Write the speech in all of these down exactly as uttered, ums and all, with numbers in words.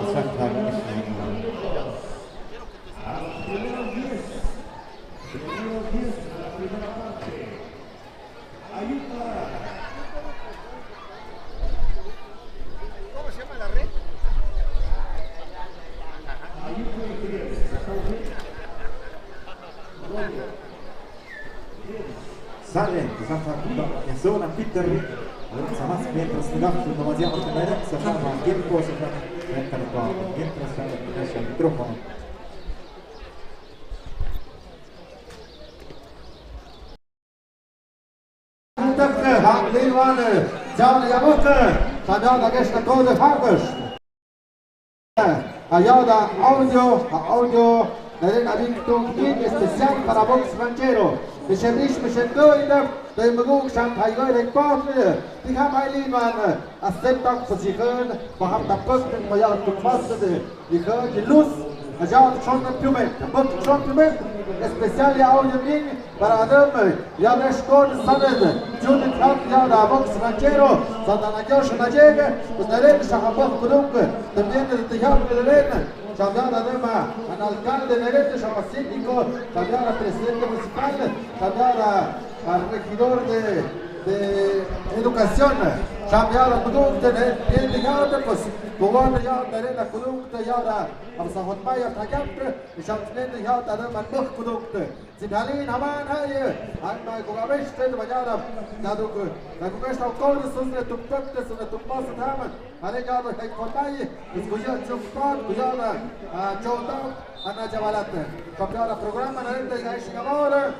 Santa Isla. Sale, sa fa kuba, ya zona Peter. Sa mas mientras nagaf, no mas ya orta nere, sa fa ma tiempo, sa fa mientras fa, mientras fa, sa micrófono. Takte ha liwan, jam ya bokte, sa ya da gesta kode hakas. Ayuda audio, audio, neren abin tung especial para box ranchero. Mishen ish, mishen go idap, de muguk sham thai go de pok, di ham ai liwan, acepta posición, baham da pok, maya tuk mas de. Dijo, di luz, ayuda son piumen, bok son piumen, especial ya audio min, para adam, ya de skon sanen, jun di trak ya da box ranchero, Santa Ana Dios na llegue, pues neren sa ha bok kuduk, también de tejam de neren, sa ya da dema, an alcalde neren, sa ha síndico, sa ya da presidente municipal, sa ya da al regidor de, de educación, sa ya da kuduk, de neren, bien de ya, pues, kuwan ya neren kuduk, ya da, Am sa hot maya thayap, sham snende ya ta da man muk kuduk te. Sin halin haman hai, an ma ko gabesh te ba ya da, da duk, da ko gabesh ta ko de sus de tuk pek te sus de tuk mas haman. Hale ya da hai hot mai, is ko ya chuk pat, ko ya da, ah, chota, ana jawalat. Sa ya da programa na de ya ish kamore.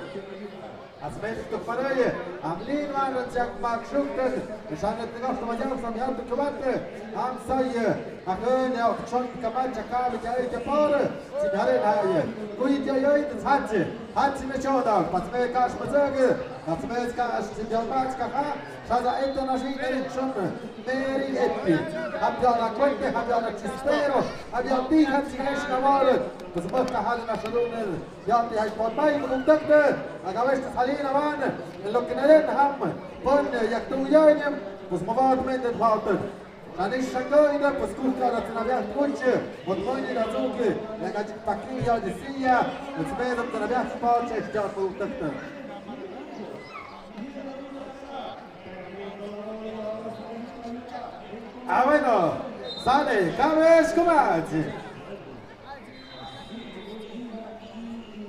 Asmes tuk parai, am lin wan ran siak mak shukten, shanet tuk af tuk majar sam yar tuk kuwante, am sai, akhen ya tuk shon tuk kamal chakal ya ike por, sin hare nai. Kui ya ya tuk hatsi, hatsi me choda, pasme kash mazage, pasme kash sin ya mach kaha, shaza ente na shi neri shon, meri epi, hab ya la kuente, hab ya la chispero, hab ya ti hatsi kash kawal, pasme kahal na shalunel. Ya ti hai pon mai muduk tak de, agaves ta salina wan, lo que neren ham, pon yak tu yainem, pues mawat menden hawten. Ani shango ina, pues kuka na tanabiak kuche, mot moini na zuke, ya ka pakri ya de siya, pues medo tanabiak pa che ya muduk tak de. Ah, bueno, sale, cabes kumachi.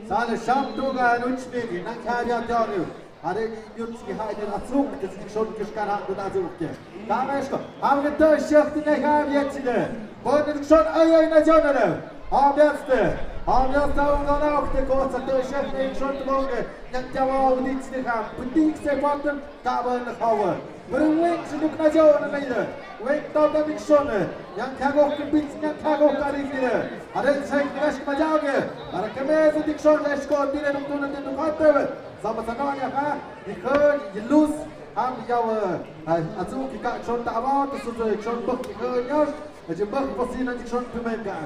Sale sham tu ga nuch mi gi nang kha ya ta ni. Are ni nyut ki hai ni atsuk, tis ki shon ki shkara du da zuk ke. Kamesh ko, ham ke to shak ti ne ha ya ti ne. Bo ni shon ay ay na jona ne. Ha ya ste. Ha ya sta un ga na ok te ko sa to shak ni shon tu bonge. Nang jawa u ni ti ha. Putik se patum. Ka wan hawa. Beri weng suduk na jao na naida. Weng tau ta dikshon. Yang kagok ke bit, yang kagok ka ri kira. Ada seng gas ma jao ke. Ada keme su dikshon gas ko tine duk tuna tin duk hate. Sama sana ya ha. Dikhe, dilus. Ham jao. Azu ki ka shon ta awa, tu su shon bak dikhe nyos. Aji bak pasina dikshon pimen ka.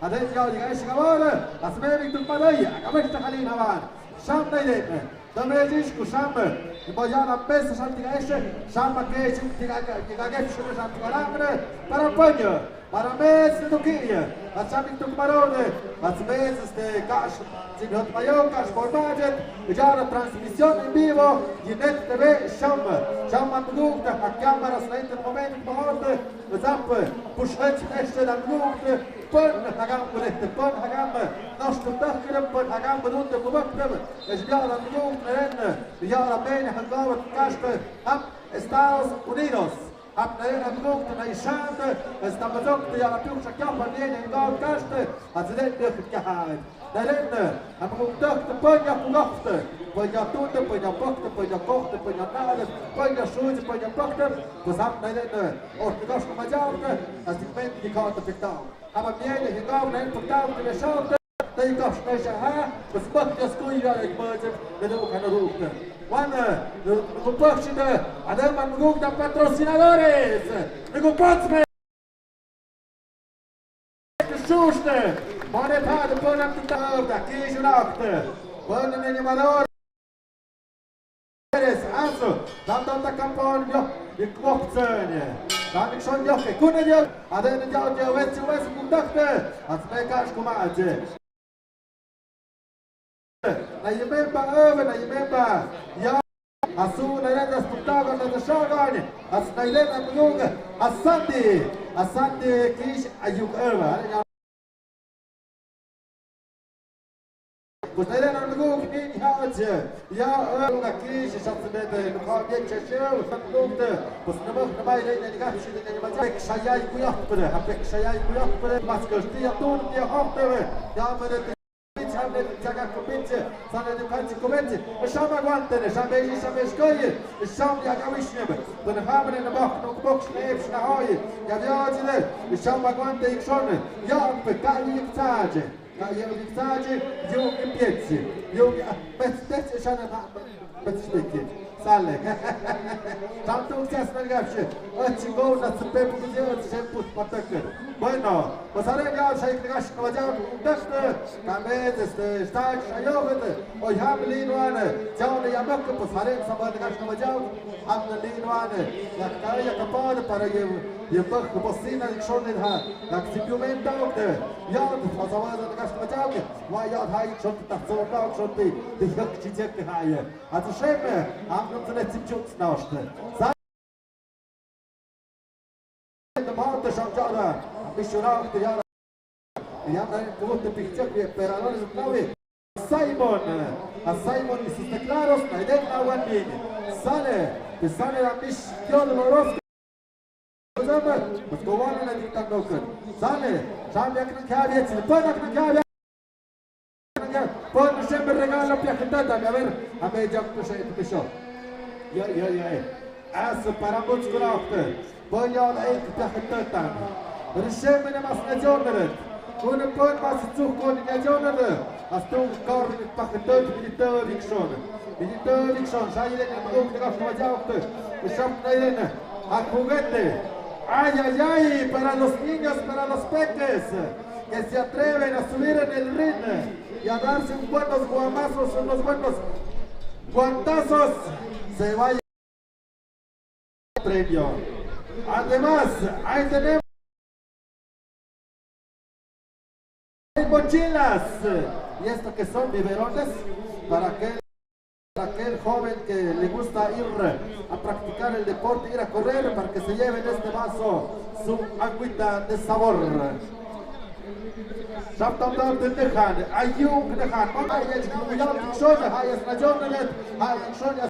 Aden yau diga esh gawar, asme bik tuk madai, akamek ta halin hawan. Sham nai de. Dame jish ku sham. Ibo ya na pes sham diga esh, sham ke shim diga diga ge shim sham diga ram ne. Para panyo, para mes tu ki. Asam bik tuk marode, asme este kash, sin hot mayo kash por budget, ya la transmisión en vivo, y net T V sham, sham man buk ta hakyam para slight moment por. Zap, pushach este dan buk. Pon hagam bulehte, pon hagam, nos tu tahkirem, pon hagam bulunde bubaktem, es yara bulung ren, yara bene hagawat kaste, hap Estados Unidos, hap neren hagawat na ishante, es tamazok te yara piuk shakya pon nene hagawat kaste, azile piuk kahai. Neren, hagawat tahte, pon ya kugafte, pon ya tunde, pon ya pokte, pon ya kohte, pon ya nade, pon ya shude, pon ya pokte, pues hap neren, or piuk shakya, azile piuk kahai te piktao. Haba miene hingau na pagtau te shau te, te kos na shaha, pues bak ya skui ya ek bajep, ne du kana rukte. Wan, ne du bak shinde, además me gusta patrocinadores. Ne gu pats me. Shuste, mane pa de ponam tu ta, da ki shunakte. Wan ne ni malor. Eres, aso, dam dam ta kampon yo, di kwok tsene. Dam ik son yo, ke kune yo, aden yo, yo, wes, wes, Atsmeka shkumache. Nayimempa, öwe nayimempa. Ya. Asu nayirena sputaga nadashagani. As nayirena muyuga. Asandi. Asandi kish ayuk öwe. Pues nayirena muyuga ni hache. Ya, eh, nga kish shatsmete, nukha biek shashew, shatlukte. Pues namak namay rena ni kapshi ni ni macha. Pek shayay kuyakpre, ha pek shayay kuyakpre. Mas kashti ya tun ya hokte. Ya mere Chame, chaka kupiche, sane de panche kupiche, shama guante, shame, shame shkoye, sham ya kawishnebe, ben hamre na bok, no bok, shne, shna hoye, ya viochile, shama guante, ikshone, ya pe, ka iksaje, ka iksaje, yo impietse, yo, pet, pet, shana, pet, pet. Sale. Tanto que se acerca, oye, go, na se pe, porque yo se put patak. Bueno, pues haré ya, se que gas no ya, un texto, también este, está, yo, vete, o ya me lino ane, ya no ya me que pues haré, se va de gas no ya, anda lino ane, ya cae ya capaz para yo, yo me que bocina de son de ha, la que se piumenta, ya, pues va de gas no ya, va ya, hay son de tazo, son de, de ya que se que hay. Ato sheme, am num tene tsimchuk snaoshte. Sa- Nda maute sham jada, am bishurau te jada. Yanda kuhte pihchak bi, pero no es clave. Simon, a Simon y sus teclados, na idek na wan bin. Sale, te sale la mish, yo de los Zama, pues, kowana na diktan noken. Sale, sale, akna kya bien, si puede akna kya bien. Pues, siempre regalo, piajetata, a ver, a ver, ya, pues, eh, pues, yo. Yo, yo, yo, eh. As para much craft. Pues, ya, eh, piajetata. Pero siempre más na yo, ¿no? Una pon mas tsuk kon na jonade. Astu kor ni paketot militär vikson. Militär vikson, sa yile ni muduk ni gaf na jaukte. Shop na yile. A juguete. Ay, ay, ay, para los niños, para los peques, que se atreven a subir en el ring y a darse un buenos guamazos, unos buenos guantazos, se va premio. Además, ahí tenemos mochilas, y esto que son biberones para aquel, para aquel joven que le gusta ir a practicar el deporte, ir a correr, para que se lleve en este vaso su agüita de sabor. Shaptam dam de nehan, ayung nehan, mama ya jikmu ya shon, ha ya snajon nehan, ha ya shon ya